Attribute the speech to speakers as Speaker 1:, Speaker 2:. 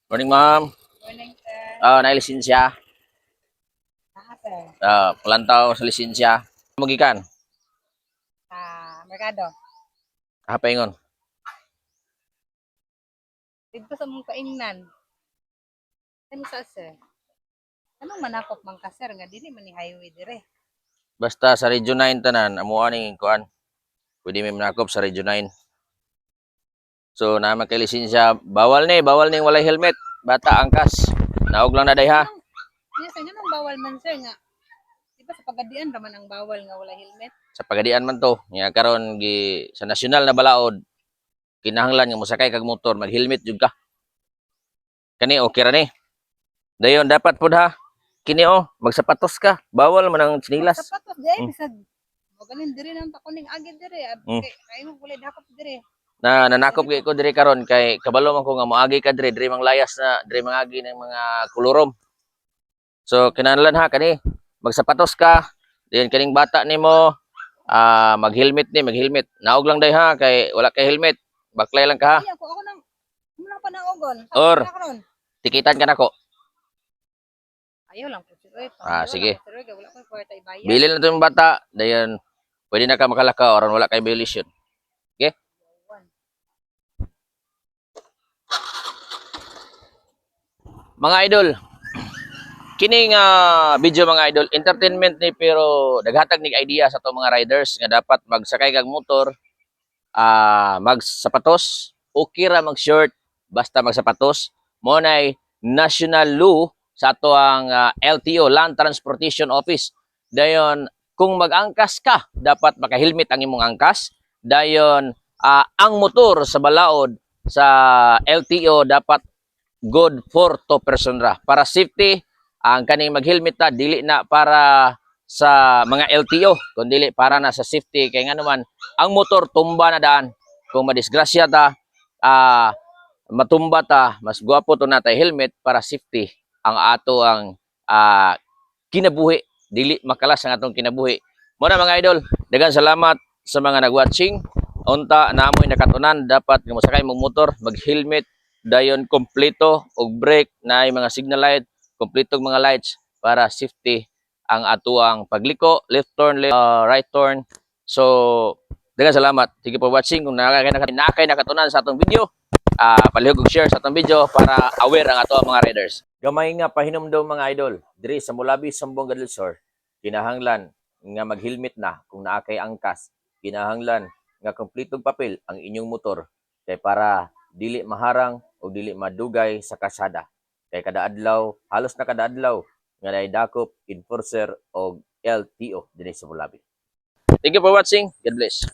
Speaker 1: Morning, ma'am.
Speaker 2: Morning, sir.
Speaker 1: Ah, na lisensya.
Speaker 2: Ah, sir.
Speaker 1: Ah, palantaw sa lisensya. Magikan.
Speaker 2: Ah, merkado.
Speaker 1: Ah, paingon.
Speaker 2: Dito sa mong kaingnan. Ano sa, sir? Anong manakop man ka, sir, nga dili man ni highway dire?
Speaker 1: Basta sa Region 9 tanan, amo aning kuan. Pwede may manakop sa Region 9. So, naman kay lisensya, bawal ni, bawal ning walay helmet. Bata angkas. Naog lang na day ha.
Speaker 2: Niya sa nganong bawal man, sir, nga? Di ba sa Pagadian raman ang bawal nga wala helmet?
Speaker 1: Sa Pagadian man to. Nga karon gi sa nasyonal na balaod, kinahanglan nga mosakay kag motor, mag-helmet jud ka. Kani okay ra ni. Dayon dapat pud ha. Kini oh, magsapatos ka. Bawal man ang tsinilas.
Speaker 2: Sapatos di ay bisag mo ganin dire nang takuning agi dire. Kay kay mo walay dakop dire.
Speaker 1: Na nanakop kay ko diri karon kay kabalo man ko nga moagi ka diri, diri mang layas na diri mangagi ng mga kolorom. So kinahanglan ha kani magsapatos ka, then kaning bata nimo ah mag-helmet ni, mag-helmet. Naog lang day ha kay wala kay helmet. Baklay lang ka ha.
Speaker 2: Ay, ako ako nang mo lang panaogon.
Speaker 1: Or.
Speaker 2: Sa karon.
Speaker 1: Tikitan ka nako.
Speaker 2: Ayaw lang po, sir. Oy,
Speaker 1: Ah,
Speaker 2: pangayo
Speaker 1: sige.
Speaker 2: lang po, sir. Oy, kay wala ko'y kwarta ibayad.
Speaker 1: Bilin na to yung bata, dayon pwede na ka makalakaw aron wala kay violation. Okay? Mga idol, kini nga video, mga idol, entertainment ni pero naghatag nig idea sa ato mga riders nga dapat magsakay kag motor, magsapatos, okay ra mag-short basta magsapatos. Mo nay national law sa ato ang LTO, Land Transportation Office. Dayon kung mag-angkas ka, dapat maka-helmet ang imong angkas. Dayon ang motor sa balaod sa LTO dapat good for two person ra para safety. Ang kaning mag-helmet ta dili na para sa mga LTO kundi para na sa safety kay nga naman ang motor tumba na daan. Kung madisgrasya ta, matumba ta, mas gwapo to natay helmet para safety ang ato ang kinabuhi, dili makalas ang atong kinabuhi. Mo na, mga idol, daghang salamat sa mga nag-watching. Unta naamoy nakatunan, dapat nga mosakay mong motor mag-helmet, dayon kompleto og brake, naay mga signal light, kompleto og mga lights para safety ang atuang pagliko, left turn, left, right turn. So daghang salamat, thank you for watching. Kung nakay nakatunan sa atong video, palihog og share sa atong video para aware ang ato ang mga riders. Gamay nga pahinumdom, mga idol, diri sa Mulabi, Zamboanga del Sur, kinahanglan nga mag-helmet na kung naa kay angkas, kinahanglan nga kompletong papel ang inyong motor kay para dili maharang o dili madugay sa kasada. Kay kada adlaw, halos na kada adlaw nga naay dakop, enforcer og LTO dinhi sa Mulabi. Thank you for watching. God bless.